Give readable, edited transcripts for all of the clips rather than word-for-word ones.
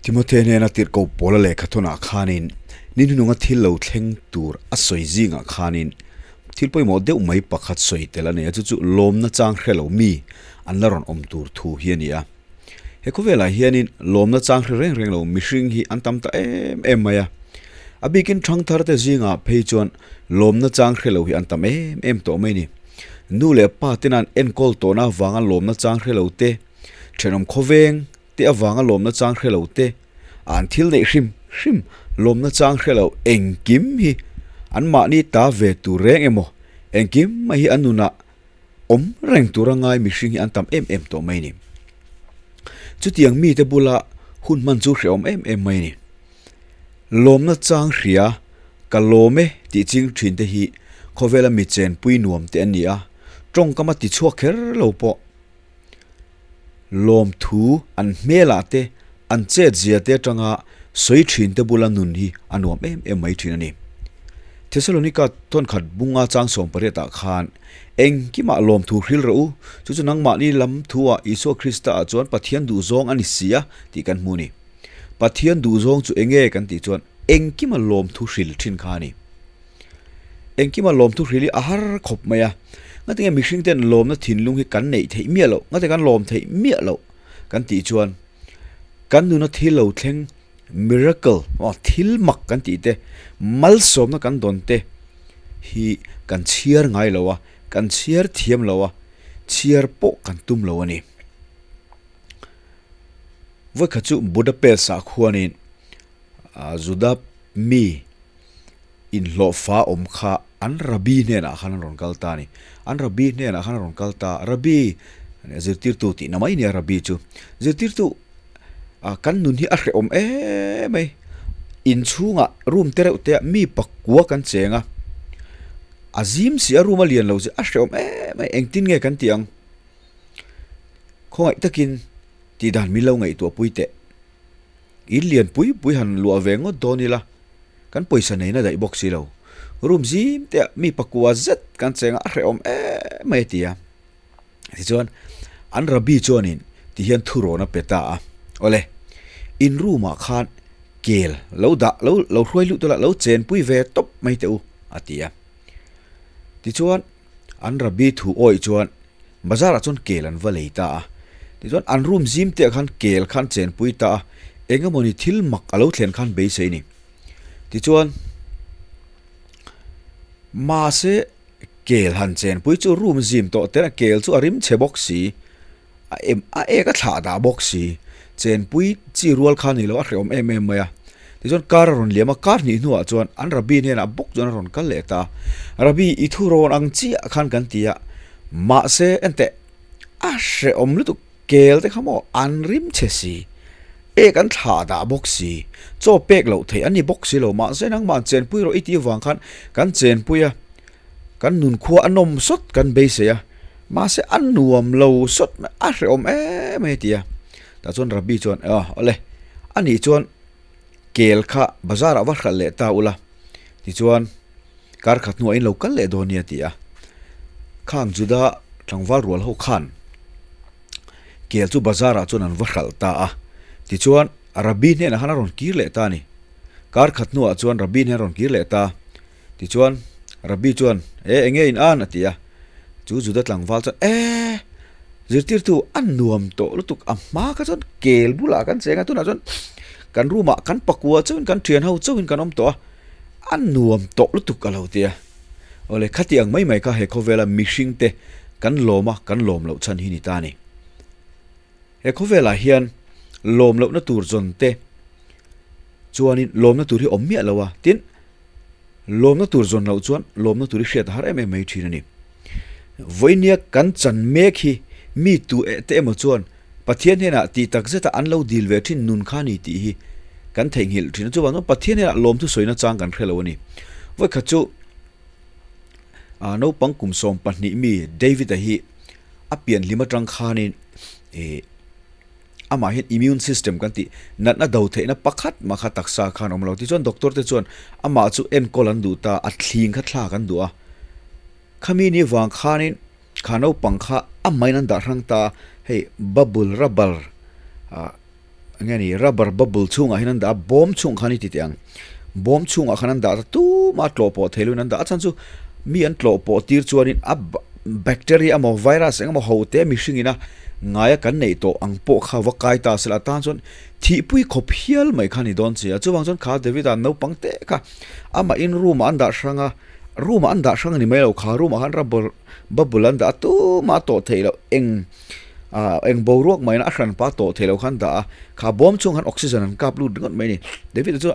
Timothea hnena tirhkoh Paula lehkha thawnah khanin ni hnununga thil lo thleng tur a sawi zingah khanin thil pawimawh deuh mai pakhat sawi tel a nei a, chu chu lawmna chang hre lo mi an la rawn awm tur thu hi a ni a. He khawvelah hianin lawmna chang hre reng reng lo mihring hi an tam ta em em mai a, a bikin thangthar te zingah phei chuan lawmna chang hre lo hi an tam em em tawh mai a ni. Nu leh pa tena an enkawl tawhna avanga lawmna chang hre lo te, thenawm khawveng te avanga lawmna chang hre lo te, an thil neih hrim hrim lawmna chang hre lo engkim hi anmahni ta ve tur reng emaw engkim mai hi an nunah awm reng tura ngai mihring hi an tam em em tawh mai a ni. Chutiang mite bula hun hman chu hrehawm em em mai a ni. Lawmna chang hria ka lawm e tih ching thin te hi khawvela mi chenpui nuam te an ni a, tawngkam a tichhuak kher lo pawh. Lawmthu an hmelah te, an chetzia te atanga sawi thin te bula nun hi a nuam em em mai thin a ni. Thesalonika thawnkhat bunga chang 18 ah khan engkimah lawmthu hril rawh u, chu chu nangmahni lam thuah Isua Krista ah chuan Pathian duhzawng a ni si a tih kan hmu a ni. Pathian duhzawng chu enge kan tih chuan engkima lawmthu hril thin kha a ni. Engkima lawmthu hril hi a har khawp mai a, ngatinge mihring ten lawmna thinlung hi kan neih theih miah loh, ngate kan lawm theih miah loh kan tih chuan kan nuna thil lo thleng miracle aw thil mak kan tih te malsawmna kan dawn te hi kan chhiar ngai lo a, kan chhiar thiam lo a, chhiar pawh kan tum lo a ni. Vawikhat chu Budapest ah khuanin Juda mi inhlawhfa awm kha an Rabbi hnenah khan an rawn kal ta a ni. An Rabbi hnenah khan an rawn kal ta a, Rabbi, zirtirtu tihna mai nia Rabbi chu. Zirtirtu, kan nun hi a hrehawm em mai. Inchhungah room te reuh te ah mi pakua kan cheng a, a zim si a room a lian lo si a hrehawm em mai, engtin nge kan tih ang? Khawngaih takin tih dan min lo ngaihtuah pui teh. In lian pui pui han luah ve ngawt dawn ila, kan pawisa neina daih bawk si lo. Room zim te ah mi pakua zet kan cheng a, a hrehawm em mai a ti a. Tichuan, an Rabbi chuanin ti hian thurawn a pe ta a, Awle, in room ah khan kel lo dah lo lo hruai luh tawh la, lo chenpui ve tawp mai teh u, a ti a. Tichuan, An Rabbi thu awih chuan bazar ah chuan kel an va lei ta a. Tichuan an room zim te ah khan kel khan chenpui ta a, eng emawni thil mak a lo thlen khan beisei a ni. Tichuan mahse kel han chenpui chu room zim tawh te kel chu a rim chhe bawk si, a em a ek a thlah dah bawk si, chenpui chi rual kha ni lo a hrehawm em em mai a. Tichuan kar a rawn liam a, kar hnih hnuah chuan an Rabbi hnenah bawk chuan a rawn kal leh ta a, Rabbi i thu rawn ang chiah khan kan ti a, mahse enteh a hrehawm lutuk kel te kha maw an rim che si, ek an thlah dah bawk si, chaw pek loh theih an ni bawk si lo, mahse nangmah chenpui rawh i tih avang khan kan chenpui a, kan nunkhua a nawm sawt kan beisei a, mahse a nuam lo sawt mai a hrehawm em mai a ti a, tah chuan Rabbi chuan aw awle anih chuan kel kha bazar ah va hralh leh ta ula tichuan kar khat hnuah in lo kal leh dawn nia a ti a, khang Juda tlangval rual ho khan kel chu bazar ah chuan an va hralh ta a, tichuan Rabbi hnenah khan a rawn kir leh ta a ni, kar khat hnuah chuan Rabbi hnenah a rawn kir leh ta. Tichuan, Rabbi chuan, E, enge in an? a ti a. Chu Juda tlangval chuan, E, zirtirtu, a nuam tawh lutuk, a hma kha chuan kel bulah kan cheng a, tunah chuan kan room ah kan pakua chauhin kan thian ho chauhin kan awm tawh a, a nuam tawh lutuk a lo ti a. Awle, khati ang mai mai kha he khawvela mihring te kan lawm a, kan lawm loh chhan hi ni ta a ni. He khawvelah hian lawm lohna tur zawn te chuanin lawmna tur hi awm miah lo a, tin, Lawmna tur zawn loh chuan lawmna tur hi hriat a har em em mai thin a ni. Vawinia kan chan mek hi mi tu eh te emaw chuan Pathian hnenah tih tak zeta an lo dil ve thin nun kha a ni tih hi kan theihnghilh thin a. Chuvang chuan Pathian hnenah lawmthu sawina chang kan hre lo a ni. Vawikhat chu naupang kum 12 mi David-a hi a pianhlim atang khanin ih Amah hian immune system kan tih natna do theihna pakhat mah kha taksa khan awm lo. Tichuan doctor te chuan amah chu enkawl an duh ta, a thling kha thlak an duh a. Khami ni vang khanin kha naupang kha amahin an dah hrang ta, hei bubble rubber ah Enge ni rubber bubble chhungah hian an dah a, bawm chhungah khan i ti teh ang. Bawm chhungah khan an dah ta tumah tlawh pawh thei loin an dah a chhan chu mi an tlawh pawh tir chuanin a bacteria emaw virus eng emaw ho te mihring ina ngaia kan neih tawh ang pawh kha va kai ta sela atan chuan thihpui khawp hial mai kha a ni dawn che a. Chuvang chuan kha David-a naupang te kha amah in room ah an dah hrang a, room ah an dah hrang a ni mai lo kha room ah khan rubber bubble an dah a tumah a tawh theih loh eng ah eng boruak mai a hran pa tawh theih loh khan dah a, kha bawm chhung khan oxygen an kap lut ringawt mai a ni. David-a chu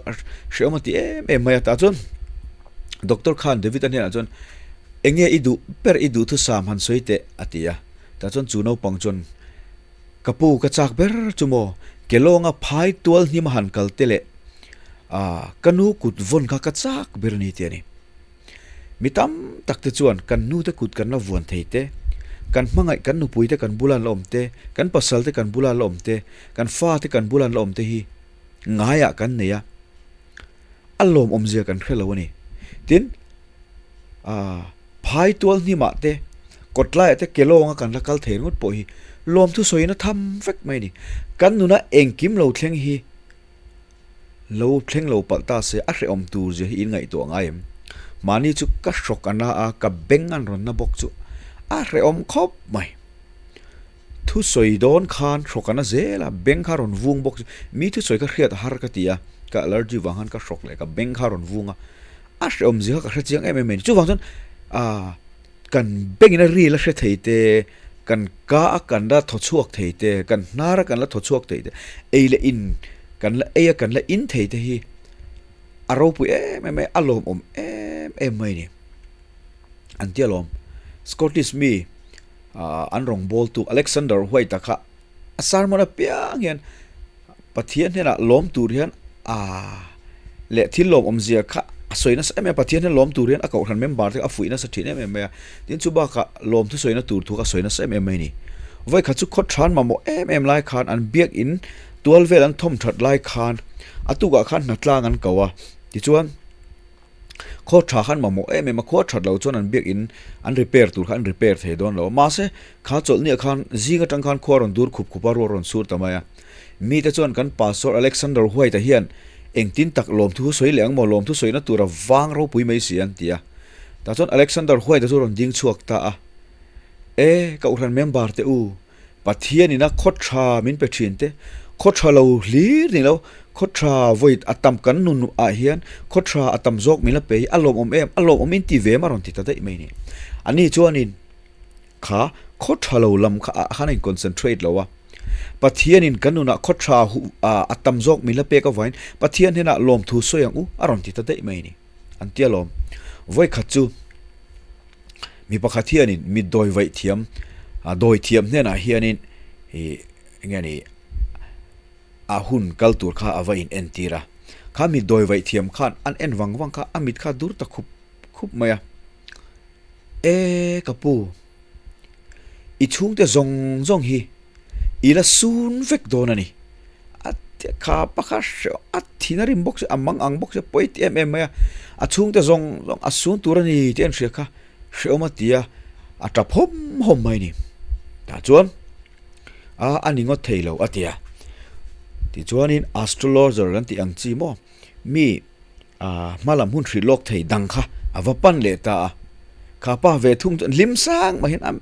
hrehawm a ti em em mai a, tah chuan doctor khan David-a hnenah chuan eng nge i duh ber i duhthusam han sawi teh a ti a, tah chuan chu naupang chuan ka pu ka chak ber chu maw ke lawnga phai tual hnim a han kal te leh ah ka nu kut vawn kha ka chak ber a ni tih a ni. Mi tam tak te chuan kan nu te kut kan la vuan thei te, kan hmangaih kan nupui te kan bula an la awm te, kan pasal te kan bula an la awm te, kan fa te kan bula an la awm te hi ngaiah kan nei a, a lawmawmzia kan hre lo a ni. Tin, aah phai tual hnimah te, kawt laiah te ke lawnga kan la kal thei ringawt pawh hi lawmthu sawiin a tham vek mai a ni. Kan nuna engkim lo thleng hi Lo thleng lo palh ta se a hrehawm tur zia hi in ngaihtuah ngai em? Mahni chu ka hrawk a na a, ka beng an rawn na bawk chu a hrehawm khawp mai. Thusawi dawn khan hrawk a na zel a, beng kha rawn vung bawk chu mi thusawi kha hriat a har ka ti a, ka allergy vang khan ka hrawk leh ka beng kha rawn vung a, a hrehawm zia kha ka hre chiang em em mai ni. Chuvang chuan aaa. Kan bengin a ril a hre thei te, kan ka a kan la thaw chhuak thei te, kan hnar a kan la thaw chhuak thei te, ei leh in kan la ei a kan la in thei te hi a ropui em em mai, a lawmawm em em mai a ni. An tia lawm, Scottish mi an rawngbawltu Alexander White-a kha a sermon apiang hian Pathian hnenah lawm tur hian a leh thil lawm awmzia kha a sawi nasa em em a, Pathian hian lawm tur hian a kohhran member te kha a fuih nasa thin em em mai a, tin chu bakah lawm thusawina tur thu kha a sawi nasa em em mai a ni. Vawikhat chu khaw than mamawh em em lai khan an biakin tual vel an thawm that lai khan a tukah khan hnatlang an ko a, tichuan, Khaw tha khan mamawh em em a, khua that loh chuan an biakin an repair tur kha an repair thei dawn lo a, mahse kha chawlhniah khan zing atang khan khua rawn dur khup khup a, ruah rawn sur ta mai a. Mite chuan kan Pastor Alexander White-a hian engtin tak lawmthu sawi leh ang maw, lawmthu sawina tura vang ropui mai si an ti a. Tah chuan Alexander White-a chu rawn ding chhuak ta a, E, Kohhran member te u, Pathianin a khaw tha min pe thin te, khaw tha lo hlir ni lo, khaw tha vawi a tam kan nun ah hian khaw tha a tam zawk min la pe hi a lawmawm em, a lawmawm in ti ve em a rawn ti ta daih mai ni. A ni chuanin kha khaw tha lo lam kha ah khan a in concentrate lo a, Pathianin kan nunah khaw tha a tam zawk min la pek avangin Pathian hnenah lawmthu sawi ang u a rawn ti ta daih mai ni. An ti alawm. Vawi khat chu. Mi pakhat hianin mit dawi vaih thiam ah dawi thiam hnenah hianin ih eng nge ni a hun kal tur kha a va in entir a, kha mit dawi vaih thiam khan an en vang vang kha a mit kha dur ta khup khup mai a, E ka pu, i chhungte zawng zawng hi i la sun vek dawn a ni, a kha pakhat hreuh a thin a rim bawk si a mang ang bawk si a pawi ti em em mai a, a chhungte zawng zawng a sun tur a ni tih a inhria kha hrehawm a ti a, a tap hawm hawm mai a ni. Tah chuan a a ni ngawt thei lo a ti a, tichuanin astrologer kan tih ang chi maw mi. Ahh hma lam hun hrilh lawk thei dang kha a va pan leh ta a, kha pa ve thung chuan hlim sang mai hian a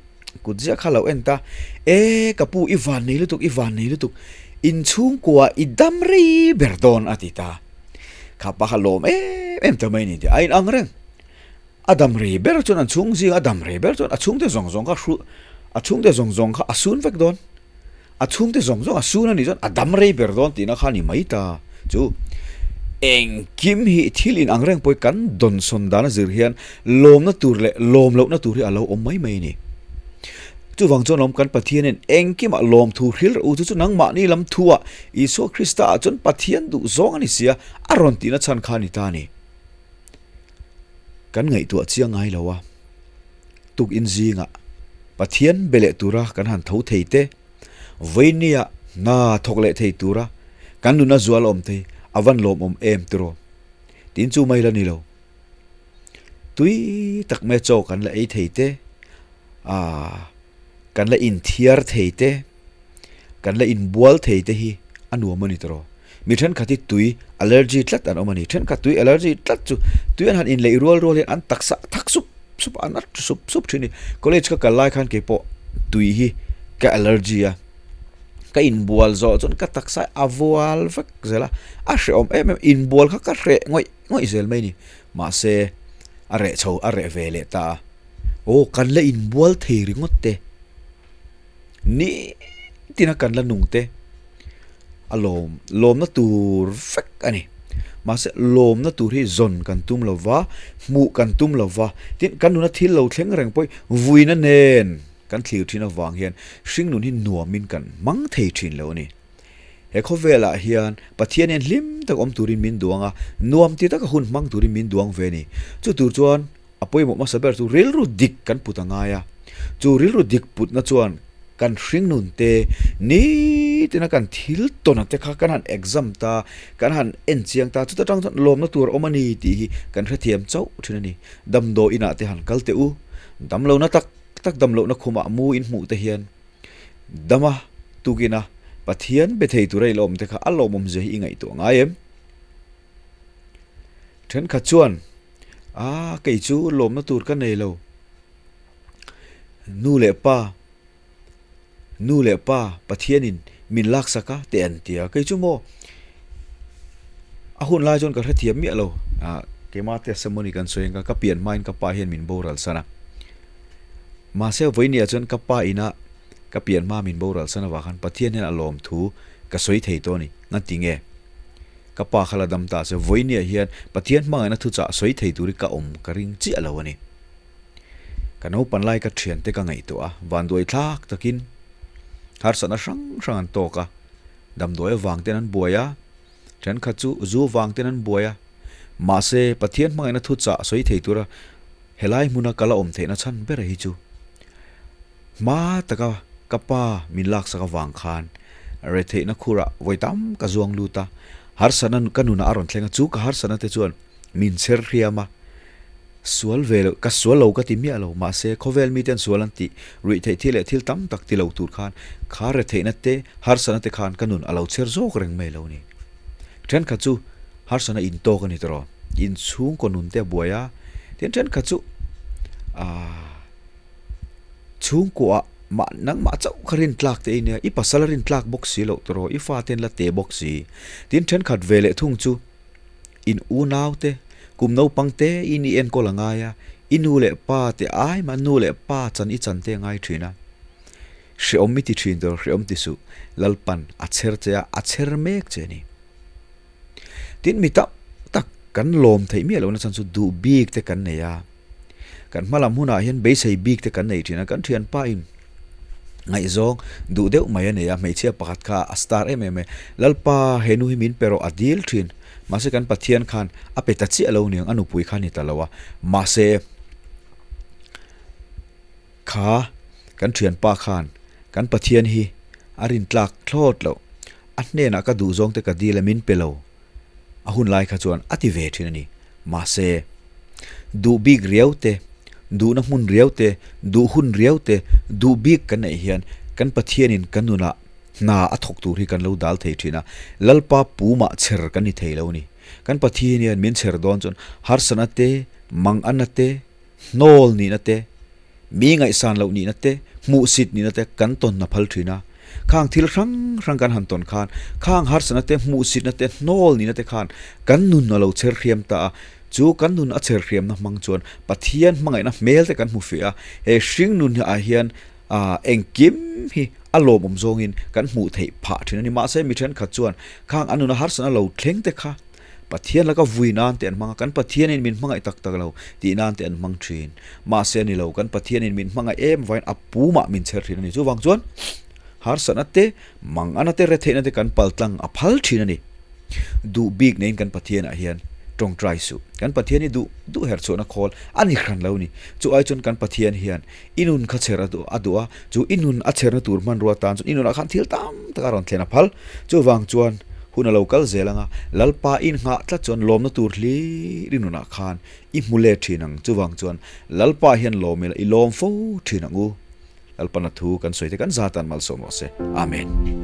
kut ziah kha a lo en ta, E ka pu i van nei lutuk, i van nei lutuk, inchhungkua i dam rei ber dawn a ti ta, kha pa kha lawm em em ta mai a ni tih a inang reng, a dam rei ber chuan an chhung zing a dam rei ber chuan a chhungte zawng zawng kha hru a chhungte zawng zawng kha a sun vek dawn. A chhungte zawng zawng a sun a nih chuan a dam rei ber dawn tihna kha a ni mai ta chu. Engkim hi thil in ang reng pawh hi kan dawnsawn dan a zir hian lawmna tur leh lawm lohna tur hi a lo awm mai mai a ni. Chuvang chuan awm kan Pathianin engkimah lawmthu hril rawh u chu chu nangmahni lam thuah Isua Krista ah chuan Pathian duh zawng a ni sia a rawn tihna chhan kha a ni ta a ni. Kan ngaihtuah chiang ngai lo a. Tukin zingah Pathian be leh tura kan han tho thei te, vawinia hna thawk leh thei tura kan nuna zual awm te a van lawmawm em tiraw? Tin chu mai la ni lo. Tui tak mai chaw kan la ei thei te, aah kan la inthiar thei te, kan la inbual thei te hi. A nuam a ni tawh. Mi thenkhat hi tui allergy tlat an awm a ni. Thenkhat tui allergy tlat chu tui an han inleih rual rual hian an taksa a thak sup sup a, an a tlu sup sup thin a ni. College ka kal lai khan keipawh tui hi ka allergy a, ka inbual zawh chuan ka taksa a vual vek zel a, a hrehawm em em a, inbual kha ka hreh ngawih ngawih zel mai a ni. Mahse a reh chho a reh ve leh ta a, aw kan la inbual thei ringawt te. Nitin a kan la nung te a lawm lawmna tur vek a ni. Mahse lawmna tur hi zawn kan tum lo va, hmuh kan tum lo va, tin kan nuna thil lo thleng reng pawh hi vuina nen kan thlir thin avang hian hringnun hi nuamin kan hmang thei thin lo a ni. He khawvelah hian Pathian hian hlim tak awm turin min duang a, nuam ti taka hun hmang turin min duang ve a ni. Chu tur chuan A pawimawh hmasa ber chu rilru dik kan put a ngai a, chu rilru dik putna chuan kan hringnun te nitina kan thil tawn te kha kan han exam ta, kan han en chiang ta, chuta tang chuan lawmna tur a awm a ni tih hi kan hrethiam chauh thin a ni. Damdawi inah te han kal teh u, damlohna tak tak damlohna khumah mu in hmuh te hian dama tukina Pathian be thei tura i la awm te kha a lawmawmzia hi i ngaihtuah ngai em? Thenkhat chuan Aaa kei chu lawmna tur ka nei lo. Nu leh pa, nu leh pa Pathianin min laksak a teh an ti a, kei chu maw a hun lai chuan ka hrethiam miah lo. Aaa keimah te ceremony kan sawi ang kha ka pian hmain ka pa hian min boral san a. Mahse vawinia chuan ka pa ina ka pian hma min boral san avang khan Pathian hian a lawm thu ka sawi thei tawh a ni. Ngati nge? Ka pa kha la dam ta se, vawinia hian Pathian hmangaihna thuchah sawi thei turi ka awm ka ring chiah lo a ni. Ka naupan lai ka thiante ka ngaihtuah a, vanduai thlak takin harsatna hrang hrang an tawk a, damdawi avang ten an buai a, thenkhat chu zu vang ten an buai a, mahse Pathian hmangaihna thuchah sawi thei tura helai hmuna ka la awm theihna chhan ber hi chu Hma taka ka pa min laksak avang khan retheihna khurah vawi tam ka zuang lut a, harsatna ka nunah a rawn thleng a, chu ka harsatna te chuan min chher hriam a, sual ve loh, ka sual lo ka ti miah lo, mahse khawvel miten sual an tih ruih theih thil leh thil tam tak ti lo tur khan kha retheihna te, harsatna te khan ka nun a lo chher zawk reng mai lo ni. Thenkhat chu harsatna intawk a ni tawh, inchhungkaw nun te a buai a, tin thenkhat chu aaa. Chhungkuah mah nangmah chauh kha rin tlak te i nia, i pasal a rin tlak bawk si loh tawh rawh, i fate an la te bawk si. Tin thenkhat ve leh thung chu in unau te, kum naupang te in i enkawl a ngai a, i nu leh pa te ai mah nu leh pa chan i chan te a ngai thin a. Hreawm i ti thin tawh rawh, hreawm ti suh, Lalpan a chher che a, a chher mek che a ni. Tin mi tam tak kan lawm theih miah lohna chhan chu duh bik te kan nei a. Kan hma lam hunah hian beisei bik te kan nei thin a, kan thianpa in ngaihzawng duh deuh mai a nei a, hmeichhia pakhat kha a star em em e, Lalpa he nu hi min pe rawh a dil thin, mahse kan Pathian khan a pe ta chiah lo niang a nupui kha a ni ta lo a, mahse kha kan thianpa khan kan Pathian hi a rintlak thlawt loh, a hnenah ka duhzawng te ka dil a min pe lo. A hun lai kha chuan a ti ve thin a ni. Mahse, duh bik riau te, duhna hmun riau te, duh hun riau te, duh bik kan neih hian kan Pathianin kan nunah hna a thawk tur hi kan lo dal thei thin a, Lalpa pumah chher kan ni thei lo a ni. Kan Pathian hian min chher dawn chuan harsatna te, manganna te, hnawl nihna te, Mi ngaihsan loh nihna te, hmuhsit nihna te kan tawn a phal thin a. Khang thil hrang hrang kan han tawn khan, khang harsatna te, hmuhsitna te, hnawl nihna te khan kan nun a lo chher hriam ta a. Chu kan nun a chher hriamna hmang chuan Pathian hmangaihna hmel te kan hmu fiah a. He hring nun ah hian engkim hi a lawmawm zawngin kan hmuh theih phah thin a ni. Mahse mi thenkhat chuan khang an nuna harsatna lo thleng te kha Pathian laka vui nan te an hmang a, kan Pathianin min hmangaih tak tak lo tih nan te an hmang thin. Mahse a ni lo, kan Pathianin min hmangaih em vain a pumah min chher thin a ni. Chuvang chuan harsatna te, mangana te, retheihna te kan paltlang a phal thin a ni. Duh bik neiin kan Pathianah hian tawngtai suh. Kan Pathian hi duh duh herchhuahna khawl a ni hran lo a ni. Chu ai chuan kan Pathian hian I nun kha chher a duh a, chu i nun a chherna tur hmanrua tan chuan i nunah khan thil tam tak a rawn thlen a phal. Chuvang chuan hun a lo kal zel ang a, Lalpa i inghah tlat chuan lawmna tur hlir i nunah khan i hmu let thin ang. Chuvang chuan Lalpa hian lawm ila i lawm fo thin ang u. Lalpana thu kan sawi te kan zatan malsawm rawh se. Amen.